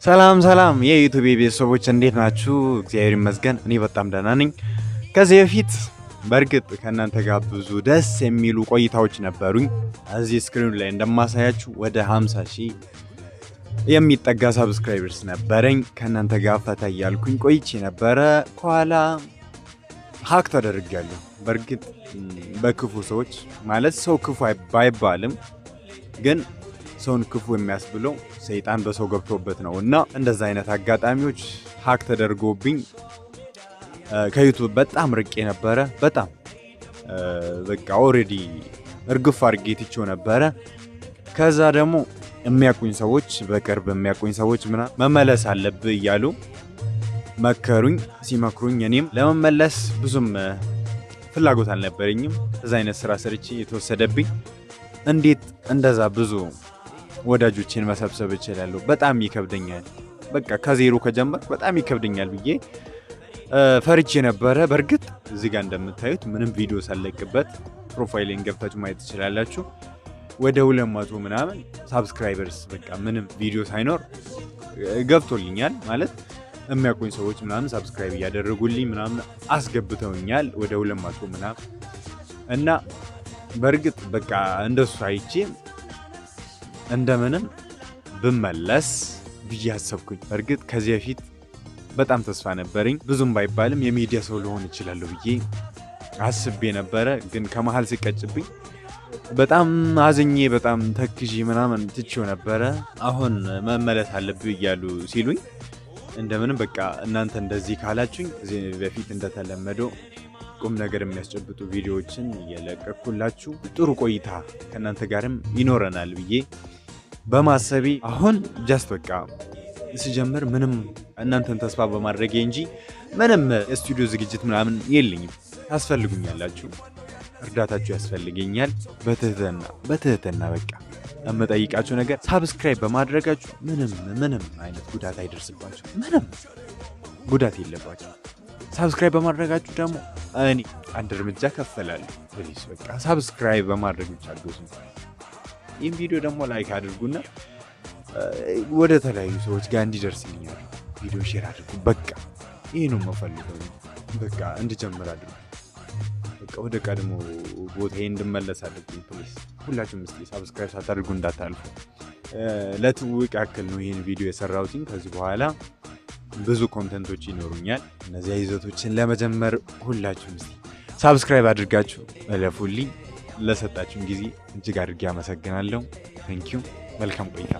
ሰላም ሰላም የ YouTube ቤተሰቦች፣ እንዴት ናችሁ? እግዚአብሔር ይመስገን እኔ በጣም ደህና ነኝ። ከዚህ በፊት በእርግጥ ከእናንተ ጋር ብዙ ደስ የሚሉ ቆይታዎች ነበሩኝ። እዚህ screen ኑ ላይ እንደማሳያችሁ ወደ 50 ሺህ የሚጠጋ subscribers ነበረኝ። ከእናንተ ጋር ፈታ እያልኩኝ ቆይቼ ነበረ። ከኋላ hack ተደርጌያለሁ። በእርግጥ በክፉ ሰዎች፣ ማለት ሰው ክፉ ባይባልም ግን ሰውን ክፉ የሚያስብለው ሰይጣን በሰው ገብቶበት ነው። እና እንደዛ አይነት አጋጣሚዎች hack ተደርጎብኝ ከ YouTube በጣም ርቄ ነበረ። በጣም በቃ already እርግፍ አድርጌ ትቼው ነበረ። ከዛ ደግሞ የሚያውቁኝ ሰዎች፣ በቅርብ የሚያውቁኝ ሰዎች ምናምን መመለስ አለብህ እያሉ መከሩኝ። ሲመክሩኝ እኔም ለመመለስ ብዙም ፍላጎት አልነበረኝም። እዛ አይነት ስራ ሰርቼ የተወሰደብኝ እንዴት እንደዛ ብዙ ወዳጆችን መሰብሰብ እችላለሁ? በጣም ይከብደኛል። በቃ ከዜሮ ከጀመርኩ በጣም ይከብደኛል ብዬ ፈርቼ ነበረ። በእርግጥ እዚህ ጋር እንደምታዩት ምንም ቪዲዮ ሳለቅበት profile ኤን ገብታችሁ ማየት ትችላላችሁ። ወደ 200 ምናምን subscribers በቃ ምንም ቪዲዮ ሳይኖር ገብቶልኛል። ማለት የሚያውቁኝ ሰዎች ምናምን subscribe እያደረጉልኝ ምናምን አስገብተውኛል ወደ 200 ምናምን። እና በእርግጥ በቃ እንደሱ አይቼ እንደምንም ብመለስ ብዬ አሰብኩኝ። በእርግጥ ከዚህ በፊት በጣም ተስፋ ነበረኝ። ብዙም ባይባልም የሚዲያ ሰው ልሆን እችላለሁ ብዬ አስቤ ነበረ። ግን ከመሀል ሲቀጭብኝ በጣም አዝኜ፣ በጣም ተክዤ ምናምን ትቼው ነበረ። አሁን መመለስ አለብህ እያሉ ሲሉኝ እንደምንም በቃ እናንተ እንደዚህ ካላችሁኝ እዚህ በፊት እንደተለመደው ቁም ነገር የሚያስጨብጡ ቪዲዮዎችን እየለቀኩላችሁ ጥሩ ቆይታ ከእናንተ ጋርም ይኖረናል ብዬ በማሰቤ አሁን just በቃ ስጀምር ምንም እናንተን ተስፋ በማድረጌ እንጂ ምንም የስቱዲዮ ዝግጅት ምናምን የለኝም። ታስፈልጉኛላችሁ፣ እርዳታችሁ ያስፈልገኛል። በትህትና በትህትና በቃ የምጠይቃችሁ ነገር subscribe በማድረጋችሁ ምንም ምንም አይነት ጉዳት አይደርስባችሁ፣ ምንም ጉዳት የለባችሁ። Subscribe በማድረጋችሁ ደግሞ እኔ አንድ እርምጃ ከፍ እላለሁ። Please በቃ subscribe በማድረግ ብቻ አግዙ። ይህም ቪዲዮ ደግሞ like አድርጉና ወደ ተለያዩ ሰዎች ጋር እንዲደርስልኝ አድርጉ። ቪዲዮ share አድርጉ። በቃ ይህ ነው የምፈልገው። በቃ እንድጀምር አድርጉ። በቃ ወደ ቀድሞ ቦታዬ እንድመለስ አድርጉኝ please። ሁላችሁም እስኪ subscribe ሳታደርጉ እንዳታልፉ። ለትውውቅ ያክል ነው ይህን ቪዲዮ የሰራሁትኝ። ከዚህ በኋላ ብዙ content ኦች ይኖሩኛል። እነዚያ ይዘቶችን ለመጀመር ሁላችሁም እስኪ subscribe አድርጋችሁ እለፉልኝ። ለሰጣችሁን ጊዜ እጅግ አድርጌ አመሰግናለሁ። Thank you። መልካም ቆይታ።